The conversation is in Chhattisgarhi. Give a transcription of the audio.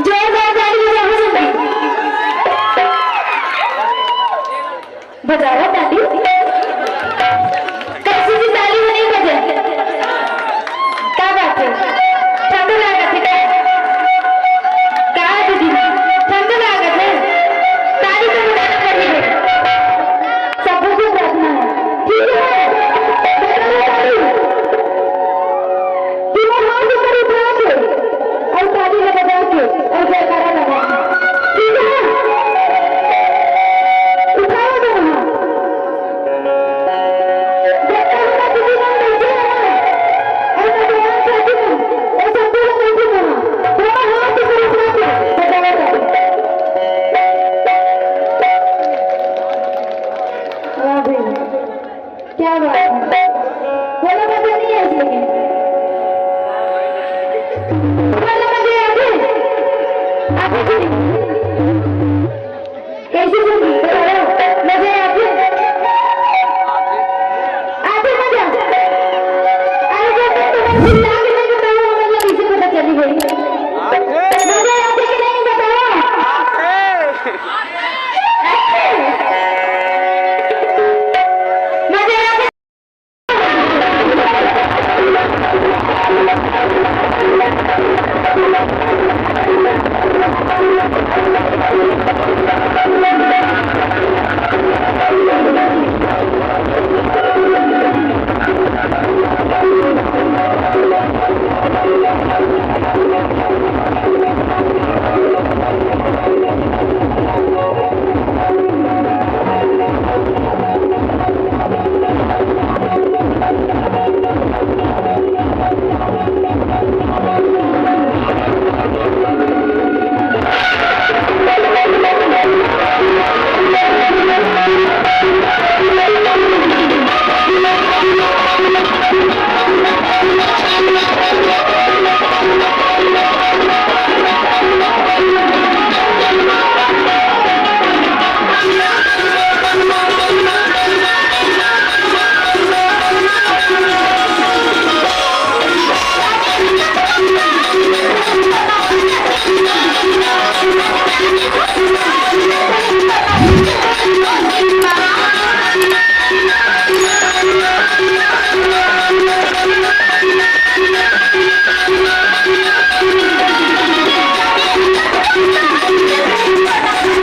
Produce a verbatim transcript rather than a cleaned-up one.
जोरदार ताली बजाओ सबने। बजाओ ताली। कैसी जी ताली हो नहीं बजे? का बात है? ठंड लागत है का? का दीदी? ठंड लागत है? ताली तो बजाना पड़ेगा। सबको प्रार्थना है। ठीक है? बजाओ ताली। तीनों हाथ ऊपर उठा के और ताली बजा के और जयकारा लगा। ठीक है? उठाओ दोनों हाथ। जयकारा का दीदी नाम नीचे है ना? और भगवान साथी नाम, और सबको लोग नीचे है ना? दोनों हाथ ऊपर उठा के बजाओ ताली। वाह भाई, क्या बात है। बोलो, बजा नहीं है इसलिए।